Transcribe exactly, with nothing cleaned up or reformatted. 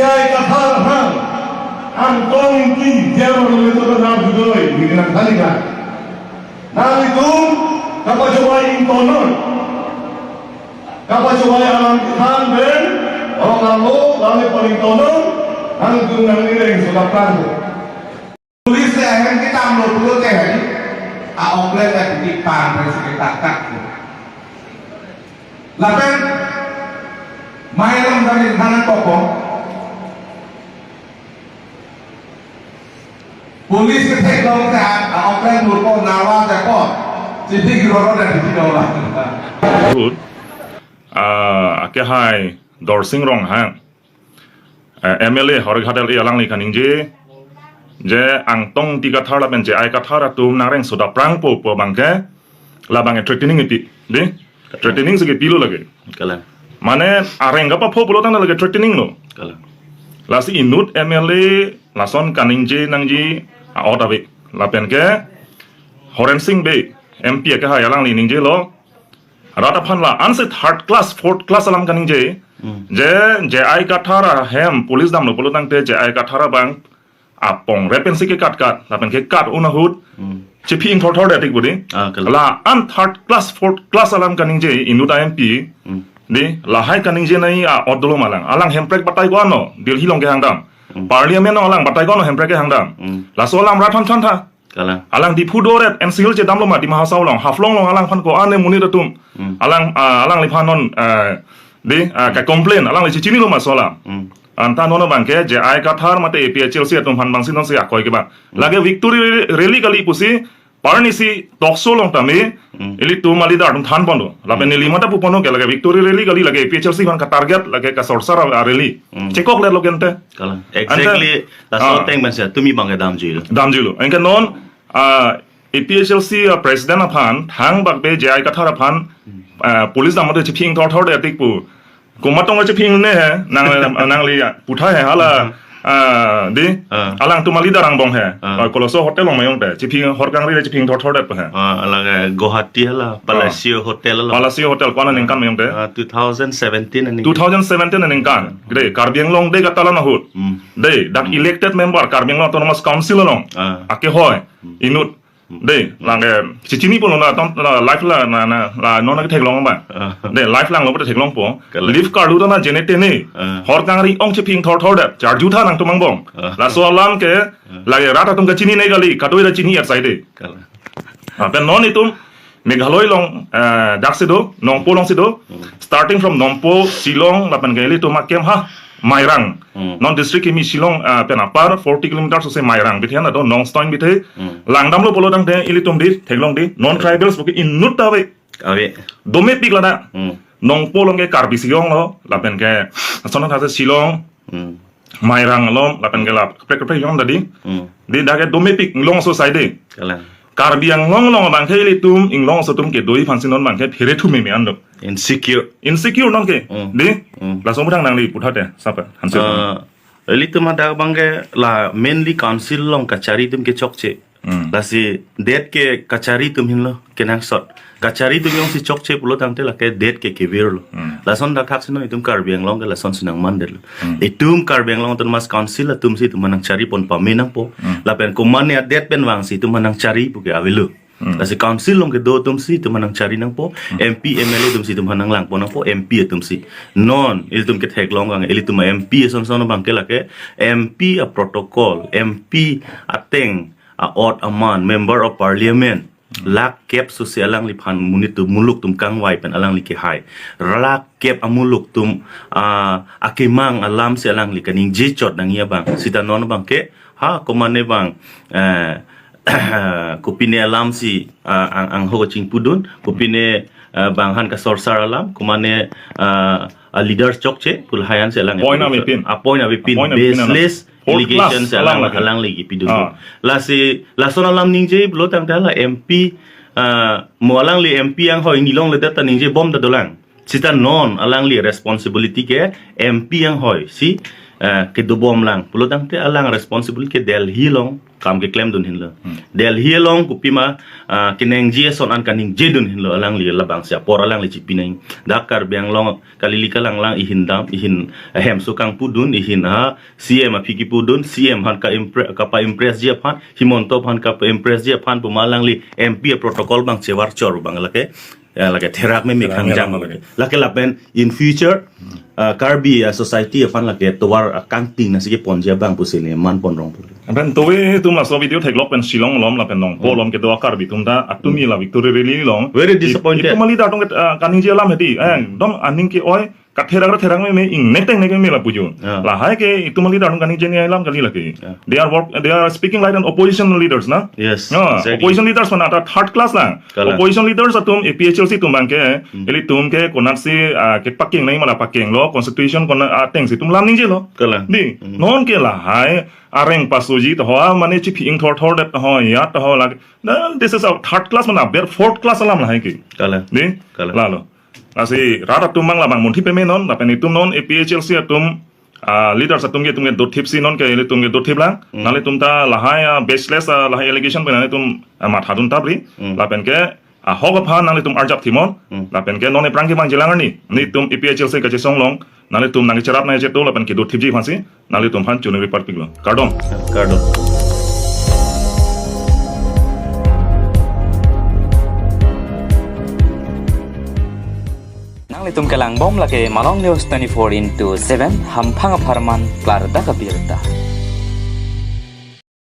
J I Kathar aphan Angtong Engti J I Kathar aphan nang judoi, nang thali kan. Nanglitum kapachobei ingtonnon. Kapachobei alam kethan pen, orang langno, langno paling tonon, nanglitum nanglireng sudah pran. Police le ahem kedamlo pulote hari, a-oklet le piti pan pen si ketak tak. Lapen, mai lam kami thanan kokong. Police ketheklong ta, a-oklet murko nawa ta ko. Sidi giroro dan di sini orang. Ahut, ah, akehai Dorsing Ronghang, eh, M L A Howraghat L A alangli kaningje, je Angtong Engti Kathar lapen J I Kathar atum nangreng sudah prangpo pu abangke, labang threatening ipi, di? Threatening si kepilo lake. Kalang. Mane areng kapapho pulo tangte lake threatening lo. Kalang. Lasi inut M L A lason kaningje nangji a-ot ave. Lapen ke Horen Sing Bey M P akehai alangli ningjelo. Rat aphan la ansi third class, fourth class alam kaningje. Hmm. Je J I Kathar ahem police damlo pulo tangte J I Kathar abang apong repen si kekat kat, lapen kekat un ahut, Hmm. chephi ingthorthor det tik budi. Ah, kalang. La an third class, fourth class alam kaningje inut a-M P. Hmm. Di, lahai kaningje nai a-ot dolo ma alang. Alang Hemprek batai ko ano, Delhi along kehang dam. Hmm. Parliament along alang batai ko ano Hemprek kehang dam. Hmm. Laso alam rat aphan chantha. Kalang. Alang Diphu doret, N C Hills chedamlo ma, Dima Hasao along, Haflong along alangphan ko-an amonit atum. Hmm. Alang, ah, alangliphan non, ah, di, ah, Hmm. kacomplain, alangli chechinilo ma laso alam. Hmm. Anta non abangke, J I Kathar mate A P H L C atum aphan bangsi non si akoi kevang. Hmm. Lake victory rally kali pusi, parni si talk show along tame, Hmm. ilitum a-leader atum thanpon do. Lapen Hmm. neli mata puponlo ke lake victory rally kali, lake A P H L C aphan ka-target, lake kasorsar a-rally. Hmm. Chekokletlo ke ante. Kalang. Ante, Exactly, laso ah. ateng pensi tumi abangke damjuilo. Damjuilo. Anke non, ah, A P H L C, ah, president aphan, thangbak be J I Kathar aphan, Hmm. ah, police dam mate chephi ingthorthor det tik pu. Komat tong chephi ingne he, nang, nangli, ah, putha he, hala, Hmm. ah, di, Ah. alangtum a-leader angbong he. Ah. Ah, Colosso Hotel along mayong te, chephi hor kangri chephi ingthorthor det pu he. Ah, lake Guwahati hala, Ah. Palacio Hotel along. Palacio Hotel ko-an aningkan mayong te. Ah, two thousand seventeen aningkan. Two thousand seventeen aningkan. Gede, Karbi Anglong de katalan ahut. Hmm. De, dak Hmm. elected member Karbi Anglong Autonomous Council along. Ah. Akehai, Hmm. inut. Hmm. De, lake, chechini pulo na, ton, na, live la, na, na, la, non ketheklong abang. Ah. De, live langlo pute theklongpo. Kalang. Leave karlu ta na jene tene. Ah. Hor kangri ong chephi ingthorthor det. Charju tha nangtum angbong. Ah. Laso alam ke, Ah. lake rat atum kachini nai kali, kadoi ra chini er saide. Kalang. Ah, pen non itum, Meghalaya along, eh, dak si do, Nongpoh along si do, Hmm. starting from Nongpoh, Shillong, lapen ke ilitum ahem ha, Mairang. Hmm. Non district kimi Shillong, eh, pen apar, forty kilometers ose Mairang, bithe na do, Nongstoiñ bithe, Hmm. langdamlo pulo tangte, ilitum di, theklong di, non tribals buki inut ta ave. Ave. Domepik lada. Hmm. Nongpoh along ke Karbi si-ong lo, lapen ke, asona thase Shillong, Hmm. Mairang along, lapen ke la, kaprek kaprek yong tadi. Hmm. Di dak ke domepik, inglong aso saide. Kalang. Karbi Anglong along abangke ilitum, inglong aso atum kedoi aphansi non abangke phere thu meme an do. Insecure. Insecure non ke. Hmm. Di? Hmm. Laso mudang nangli puthot te, sapa, hanse. Ah, ilitum adak abangke la mainly council along kachari atum ke chokche. Hmm. Lasi det ke kachari atum henlo kenangsot. Kachari atum jongsi chokche pulo tangte lake det ke kevirlo. Hmm. Lason dak thak si non itum Karbi Anglong ke lasonsi nangmandetlo. Hmm. Itum Karbi Anglong Autonomous Council atumsi itum aphan nangcharipon pame nangpo. Hmm. Lapen komatne adet pen vangsi itum aphan nangchari puke avelo. Hmm. Lasi council along kedo atumsi itum aphan nangchari nangpo, Hmm. M P, M L A atumsi itum aphan nanglangpon nangpo, M P atumsi. Non, ilitum ketheklong kang, ilitum M P ason son abangke lake, M P a-protocol, M P ateng, a-ot aman, Member of Parliament, Hmm. lakh kep sose alangliphan monit atum muluk atum kangvai pen alangli kehai. Lakh kep amuluk atum, ah, akemang alamsi alangli kaningje chot nangji abang. Sita non abangke, ha, komatne abang, eh, kopine alamsi, ah, ang, angho kachingpudun, kopine, ah, bang han kasorsar alam, komatne, ah, a-leader chokche, pu lahai ansi alang Point apin. Avepin. Ah, point avepin. Point avepin alam. Baseless Fourth allegation class si alang, alam lagi. Alangli kipidun. Ah. Lasi, lason alam ningje pulo tangte la M P, ah, mo alangli M P anghoi nilongledet ta ningjebom ta dolang. Sita non alangli responsibility ke M P anghoi si, eh, kedobom lang. Pulo tangte alang responsibility ke Delhi along, kam keklem dun henlo. Delhi along kopima, ah, keningje ason an kaningje dun henlo, alangli labangsi apor alangli chipinang. Dak Karbi Anglong kali, ili kalanglang ihin dam, ihin hemso kangpu dun, ihin ha C M aphi kipu dun, C M aphan ka impre-, kapa-impress ji aphan, Himanta aphan kapa-impress ji aphan puma alangli M P a protocol abang chevar chor abang lake, ya, lake therak meme Therak meme khangjang alam lake. Lake lapen in future, ah, Karbi, ah, society aphan lake tovar, ah, kangting nasi keponji abang pusi neli manpon rong pulo. Lapen tuve itum laso video theklok pen Shillong along lapen Nongpoh along kedo a Karbi atum ta atumi la victory rally along. Very disappointed. Itum a leader atum ke, ah, kaningje alam hedi. Eh, dom aning ke-oi, katherak ra therak meme, ingnek tengnek meme la pujo. Ah. Lahai ke itum a leader atum kaningje alam kali lake. Ah. They are work, they are speaking like an opposition leaders na. Yes, ah, exactly. Opposition leaders mana ta third class lang. Kalang. Opposition leaders atum A P H L C atum abang ke, Hmm. ilitum ke konatsi, ah, kepakeng nai mala pakenglo, constitution kona atengsi itum lam ningjelo. Kalang. Di, Hmm. non ke lahai areng pasoji to hoa mane chiphi ingthorthor det to hoa ya to hoa lake. Then this is a third class mana ber fourth class alam lahai ke. Kalang. Di, Kalang. Lalo. Lasi rat atum abang labang munthi peme non, lapen itum non A P H L C atum, ah, leaders atum ke itum ke dothipsi non ke itum ke dothip lang. Hmm. Nanglitum ta lahai, ah, baseless, ah, lahai allegation pen nanglitum, ah, matha dun tapri. Hmm. Lapen ke, ah, ahok aphan nanglitum arjap thimon. Hmm. Lapen ke non aphrang ke bang jilang arni. Nelitum A P H L C kachesong along, nanglitum nangcherap nangcheto lapen kedothipji aphansi nanglitum aphan chunuri parpiklo. Kardom. Kardom. Nanglitum kelang bom lake Malong News twenty-four into seven, hamphang apharman klardak abirta.